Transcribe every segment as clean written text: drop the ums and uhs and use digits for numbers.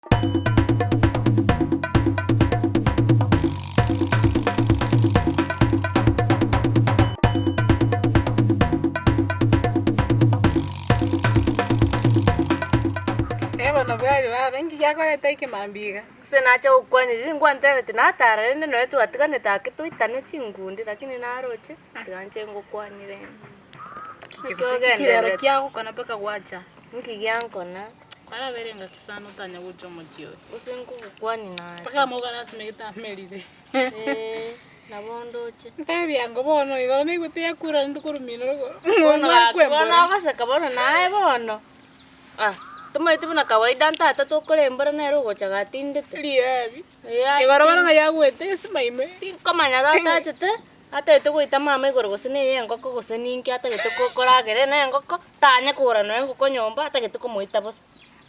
Eh bono bwari baba, inki giakoreta ekemambia iga? Gose nacha gokwania riria ngwantebeti natara rende nonye twatiganete ake toitane chinkundi lakini naroche tiga nche ngokwanire Nki gose kirero kiagokona mpaka gwacha? Nki giankona? Kwarabere engaki sana otanya gocha omochie oyo. Gose nkogokwania nache. Mpaka amauga nasimegete amerire. Eeh nabo ndoche. Ntebia ango bono igoro naigwete yakura rende korwa mino rogoro. Bono gaki bono ogoseka bono naye bono, ah tomaeti buna kawaida ntata tokora embura nere ogocha gatindete. Riabi. Eeh Igoro bono ng'a yagwete gesima ime. Tinkomanya tata achete, atagete goita mama igoro gose na eye engoko gose ninki atagete ko koragera na engoko, tanya kogora nonya engoko nyomba atagete komoita bosa.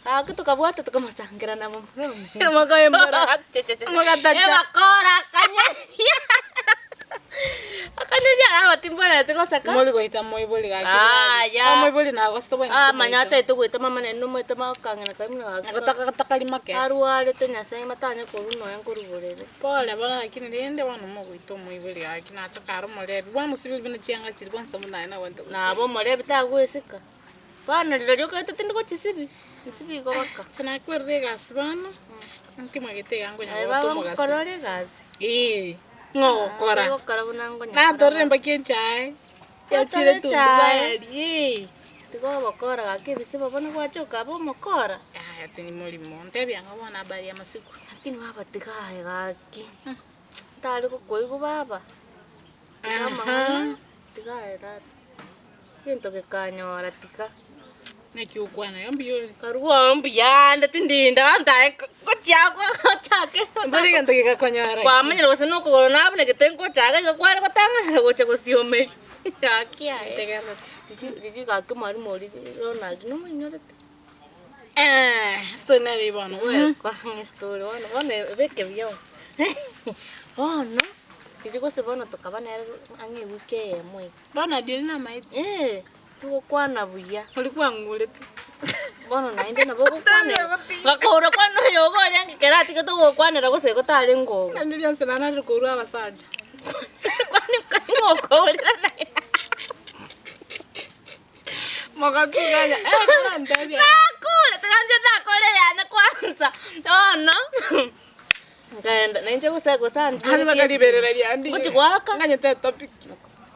Gaki tokabwata tokamosangera na momura omino. Mokaembora. Mogatacha. Ebakora akanyeria akanyeria aba timbwenereti goseka. Mori goita moibori gaki Aya. bwari. Omoibori nagosete bwanchete Ah manya komoita. atagete goita mama naende nomoete makang'ina karia buna gaki Agotaka takari make. arwarete Nyasaye matanya korwa nonya nkorwa borere. Pole bono lakini rende bono mogoita omoibori gaki nachoka are omorebi bwamosibiri buna chianga chiria kwansa buna aye nagwente gosibia. Nabo omorebi tagoesika. Bono rirorio okaete tindi gochisibi, nsibi igo baka. Inche nakwerire egasi bono, ntimagete iga nkonya Aye gota baba omogaso. ngokora ore egasi? Eeh, ng'o ogokora? Ogokora buna nkonya kora Natorire mpaka echae, yachire Natore tundubari, echae. eeh. Tiga ogokora gaki ebisibo bono gwacha okaba omokora. Yaya tindi morimo, ntebia ng'a bono habari ya masiku. Lakini baba tiga aye gaki, ntari gokoigwa baba, tiga amang'ana, tiga aye tata. Egento gekanyora tiga. Naki okwana iga mbuya ore. Karue oo mbuyande tindinda abanto aye ngochia gochake. Mbori egento gegakonyora ki? Kwamanyire gose na okogoro nabunegete ngochaka iga kware gotang'anera gocha gosiomeria gaki aye. Ntegerere. Riria riria gaki omwalimu oria Ronald nomoinyorete? Story nere eyio bono. Gwekora story bono bono ebeke buya bono. Bono, riria gose bono tokaba nere ang'e ewiki eyemo iga. Ronald oria namaete. Eeh, togokwana buya. Oria kwang'urete. Bono naende nabo ogokwanera, ngakora kwana oyogo orenge ekero atigete ogokwanera gose igo tarenge ogo. Naende rionsi nanarire korwa abasacha. Kwani kwani ngokourera naye. Mogatuganya, eh korantebia. Nakure, tiga inche ndakore eyane kwanza, bono. Nkaenda nainche gose gose Aria bakariberera riandige. Ngochi goaka. Nganyete etopic.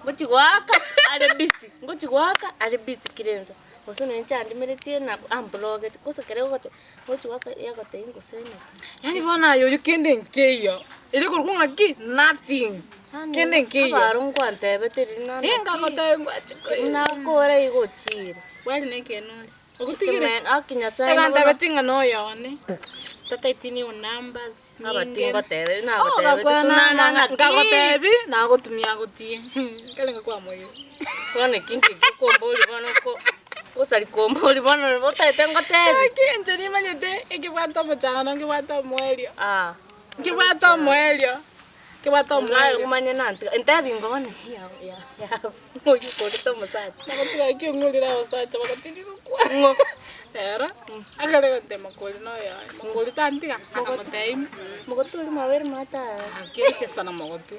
Ngochi goaka are busy, ngochi goaka are busy kera ensa. Gose nonye inche andimeretie na amblogeti gose ekero ogote ngochi goaka yagotebia gose naki. Yaani bono aye oyio kende nkeiyo, erio korokwa ng'aki nothing, kende nkeiyo. Abaaro nkwantebete riria nana Eh nkagotebia ngwache koira. Nakora igo ochire. Kweri na ekeene ore. Ogotigire. Ekeene aki Nyasaye Egantebeti ng'a noyo one, tataeti new numbers Abati nyinge. ngotebe Oh, nagotebeti gakwana tunana ng'a naki. nkagotebi nagotumia agotie nkarenge kwamoire. Bono eki nki gekombori bono ko gosari kombori bono otagete ngotebi. Gaki inche nimanyete ekebwate omochang'ano nkebwate omoerio. Ah. Nkebwate omoerio. Kebwate Naye omoerio. omanye nantiga entebi ingo bono ya ya ya oywo okorete omosacha. Nagotiga gaki ong'urire abasacha bagatiga gokwana. Ng'o? Ero, akare goteba makori noyo oye, makori tantiga, akamotebia Mogotu oria mwabere mwatara. Akecha sana mogotu.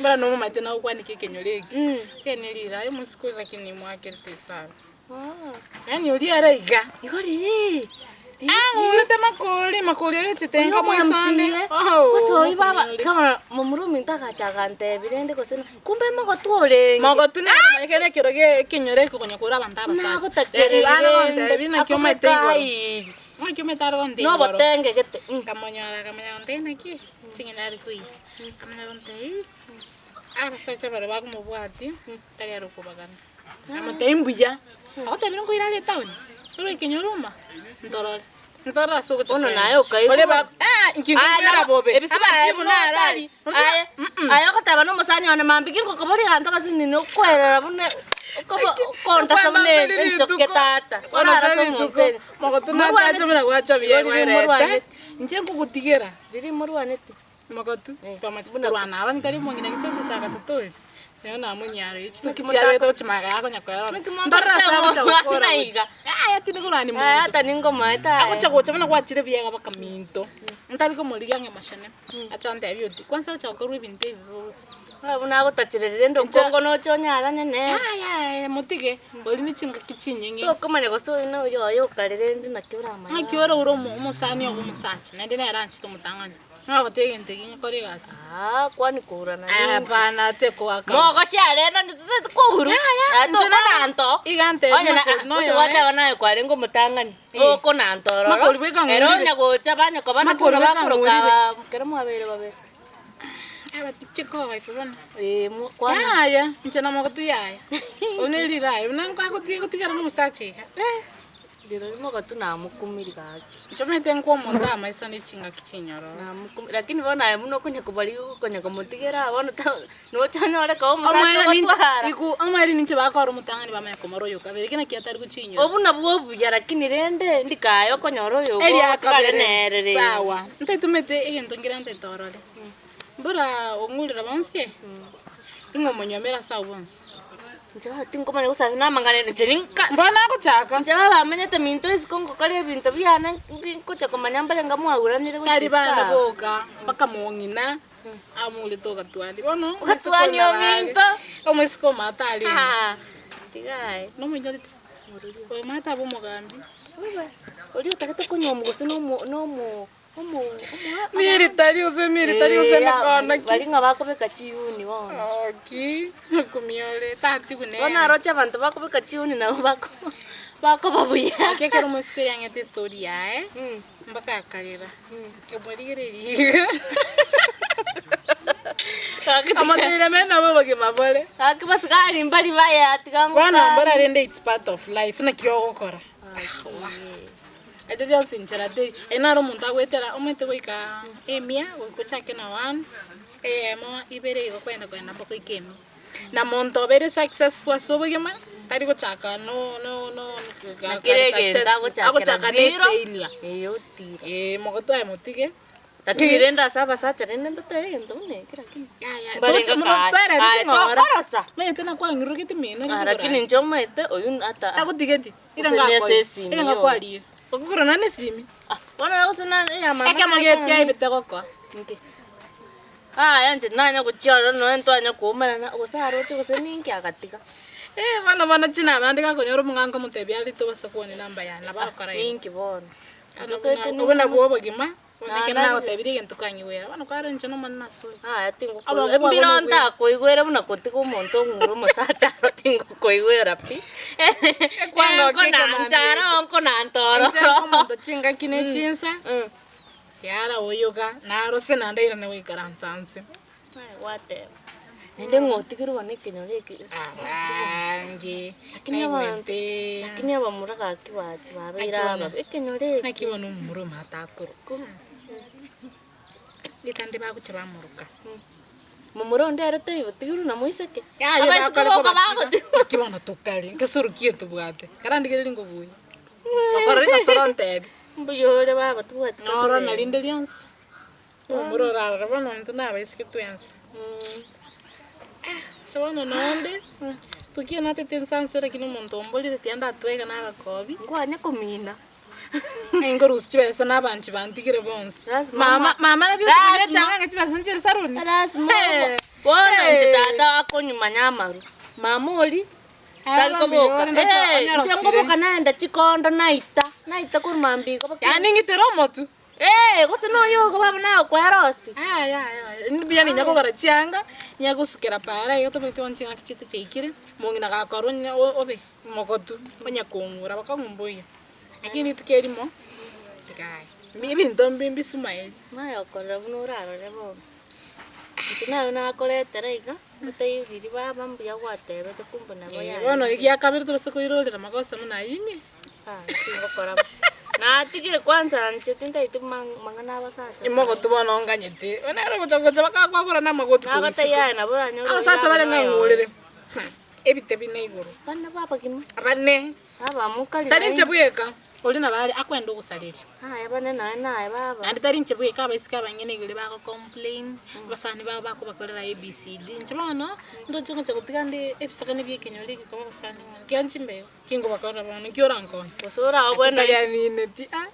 Mbara nomomanyete nagokwaneka ekenyoro eke. Ekene rirayo omosike oyo lakini mwakerete esabu. Yaani oria ere iga. Igo ririi. Ang'urete makori, makori oyo ochete Oyo nka moisonde. omwamsie, gose oyio baba, tiga bono momura ominto agacha agantebia rende gose na kumbe mogotu orenge. Mogotu nere omanye kere ekero gie ekenyoro eke konya kore abanto abasacha. Nagotachereria Are rende, gontebia naki omanyete igoro. akomeka Naki omanyete are gontebia igoro. Nobotenge gete. Nkamonyora akamanya gontebia naki, ching'eni are koiyia. Akamanya gontebia, abasacha baria bakomobwatia, tari are okobagana. Nkamotebia mbuya, agotebia nkoira are etown, orwe ekenyoro uma, ntorore. Ntorore ase ogocha Bono kende. naye okaigwa Oria ba ah inki Aye nkoira nabo- bobe, ebisuba amachibu aye naro notari. aria. Aye, aye ogoteba na omosani one mambia ki ngokoboria egento gose nini okoerera buna okobo okontasa buna enchoke tata. Orare ase omonto ere. Mogotu nachache buna gwacha buya Riria egwerete, morwanete. inche nkogotigera. Riria morwanete. Mogotu, Eh, twamachete buna korwana aba ntari omong'ina gicha ototaka totoe. Nero namonyara oyo, chituki Naki motaka- chiabete gochia magega akonya koerora. Naki Ntorora ase agocha motaka gokora omwana gochia. iga? Yaya tindi korwania Aya monto. hata ningomaete aye. Agocha gocha buna gwachire ebiega baka minto, ntari komorigia ng'a mashene, ache antebie oti, kwanza ocha gokorwa ebinto ebi bobe. Bono buna agotachererire rende Inche- okongo noche onyara nyene. Yaya yaya motige, oria ne chingaki chinyeng'e. Tokomanya gose oyo na oyo oye okare rende naki oramanye. Ng'aki ore ore omo omosani ogo omosacha, naende nere anchete omotang'ani. Ng'a ogoteba egento eke ng'akore egasi. Aa kwani kourana Aya ninki? hapana tekoaka. Mogosiarera onye totagete kourwa, Yaya, aa inche tokona naro nto. iga ntebie Onye na makori gose noyo gwateba naye kwarenge omotang'ani, Eh. okona nto ororo, Makori bweka ere ng'urire. onya gocha banya koba naki Makori buna bweka bakoroka ng'urire. ekero mwabeire babere. Abatichiko ife bono. Eh, mo kwana. Yaya, inche namogotu yaya. Oyo ne rirayo, buna nkagotiga gotigara na omosacha iga. Rirorio mogotu namokumiri gaki. Inche omanyete nkwa omonto amaiso ne chingaki chinyororo. Namokumiri, lakini bono aye buna okonya kobarigia okonya komotigera bono ta noche onyore koba omosacha Omoerio ninche ogotwara. iku omoerio ninche bakora omotang'ani bamanye komora oyo kabere, ekio naki atari gochinyora. Obwo nabwo obuya lakini rende ndikaye okonyora oyo Eria ogotigare kabere, nere rende. sawa, ntetumete egento nkere ntete orore. Mbora ong'urera bonsi, ing'o omonyomere ase abwo bonsi. Inche baba tinkomanya gose aye namang'ana inche ninka. Mbono nagochaka. Inche baba bamenyete minto isiko ngokora ebinto biane nkocha komanya mbarenge mwaguranire gochia Tari isiko bana aba. boka, mpaka mong'ina, amorete ogatwani. Bono, omoiseke Ogatwani oyo nabo are, ominto. omoiseke omanyete arenge. Haa, tiga aye. Nomonyorete? Oyo omanyete abe omogambi. Oria otagete konyuomwa gose na omo na omo omo omo Miritari gose miritari gose nakono ki. Baria ng'a bakobeka chiyuni bono. Gaki, okumia ore, tatigwe nere. Bono aroche abanto bakobeka chiyuni nabo bako bakoba buya. Gaki ekero omosike oria ang'ete estory yaye, mpaka akarera, nkamorigereria iga. Amotebirie mende nabo obogima bore. Gaki basigari mbari baya tiga Bono ngokanie. mbora rende it's part of life, naki ogokora. Erio rionsi inchera teri, eri naro omonto agoetera omanyete goika emia goika ochake na one, eyemo, ibere igo kwenda kwenda mpaka oike emia. Na monto obeire successful ase obogima, tari gochaka no no no Na kera egento agochakera agochaka na zero, efailure. eh otira. Eh, mogotu aye motige. Lakini rende ase abasacha rende ntotebe egento buna eke lakini. Yaya, Mbarenge toche mono kaye. twereti Aye, ting'ora. tokorosa. Omanyete nakwang'irurugeti mino Ah, lakini inche omanyete oywo ata Tagotigeti, ire Gose ngakoi, nese esimi ire yoka. ngakwarire. Okogora nonye na esimi. Ah, bono gose na eya mama Ekemo gekiaebete gokoa. Inki? Aya inche nanya gochia ororo nonye ntwanya koumerana gose aroche gose ninki agatiga. Eh, bono bono chinamba naende gakonyora omong'anko omotebia are tobasa kwane namba yane nabo agokora igo. Ninki bono? Obwo nabwo obogima. Bono ekero nagotebirie egento kwang'igwera, bono kware inche nomonene ase oyo. Aya tingokoigwera, Abanto mbiro kwabona ntakoigwere buna gotiga omonto ong'ure omosacha aro tingokoigwera pi. Ekwandokia ekemambia Nkonancha aro nkonanta ororo. Inche omonto chingaki ne chinsa, tiara oyoga, narose naende airane goikaransa nse. Aye gwateba. Naende ng'a otigire bono ekenyoro eke. Abange, Lakini abanto, naigwete. lakini abamura gaki ba babeire Naki bono- ababe, ekenyoro eke. Naki bono omomura omanyete akoroka. Ritande bagochia bamoroka. Momura onde ere taibo tigirwe na moiseke. Yaya Abaiseke bakore boka kobatiga. bagotigwa. Naki bono tokare, nkesoro ki etobwate? Karandigererie nkobuya. Okorora egasoro ontebi. Mbuya ore baba tobwati Noro kasoro na rinde rionsi. Omomura orarora bono intwe na abaiseke twensi. Inche bono nonde, tokianatete ensansu lakini omonto omborire tiga ndatwege na abakobi. Nkwanye komina. Ng'ai nkorusia chibesa na abanchi bantigire bonsi. Lazima Mama, oma- mama nabio ochikumia Lazima. echang'a ng'a chibesa nchire saruni. Lazima Eh, bono inche eh. tata akonyumanya amaru, mama oria Aya tari bambuya koboka, ore ndoche eh, inche onyarosire. nkoboka naenda chikondo naita, naita korwa mambia igo baka Yaani ng'itere omotu. Eh, gose noyo okoba buna agokoerosia. Yaya yaya, mbuya ninya kogora chianga, ninya gosukera paara igo tomanyete bono ching'aki chiaito chiaikire, omong'ina gakorwa onye obe omogotu, onya kong'ura bokong'u mboiyo. Lakini rituko erimo, tiga aye, ebinto mbi mbisumaeri. Naye okorora buna orarore bono. Inche naye nakoretera iga, otebie riria baba mbuya gwatebete kumbe nabo Eh, bono yarenge. egia kabere tobasa koirorera magoso buna aywo inye. Ah, tingokora bo. Natigire kwanza inche tintaeti mang- mang'ana abasacha. Imogotu bono onganyete, bono ere ogocha gocha bakakwagora na amagoti korwa Nagotebi isiko. aye nabo oranyore Abasacha bare ng'a oyo. ng'orere, ebite bine igoro. Bana babagima. Abane, Abamokari tari inche bweka. Oria nabo are akwenda ogosareria. Aye bono nonya naye baba. Naende tari inche bweka abaiseke abang'ina igoro bago complain, abasani babo bakobakorera ABCD. Inche bono, ndoche ngocha gotiga nde ebisagane bia ekenyoro eke koba abasani bono, kiga nchimbe igo, ki ngobakorera bono, nki orankonye? Gose oraobwe Lakini nonya tari amineti ah.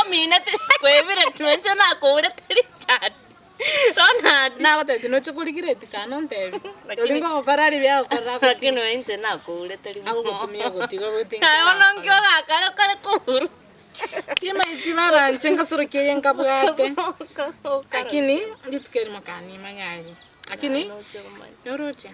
Omineti kwebire inche nakourete richani. Ronald. Nagotebia noche korigeretie kane ontebi. Lakini- Ori ngogokora ribe agokorera agotumia. Lakini oyo inche nakourete rimo. Agogotumia gotiga goete Aye bono nki ogakare okare kouru. Timaeti baba inche ngasorokia eye nkabwate. Lakini rituko erimo kanimanya aye. Lakini noroche.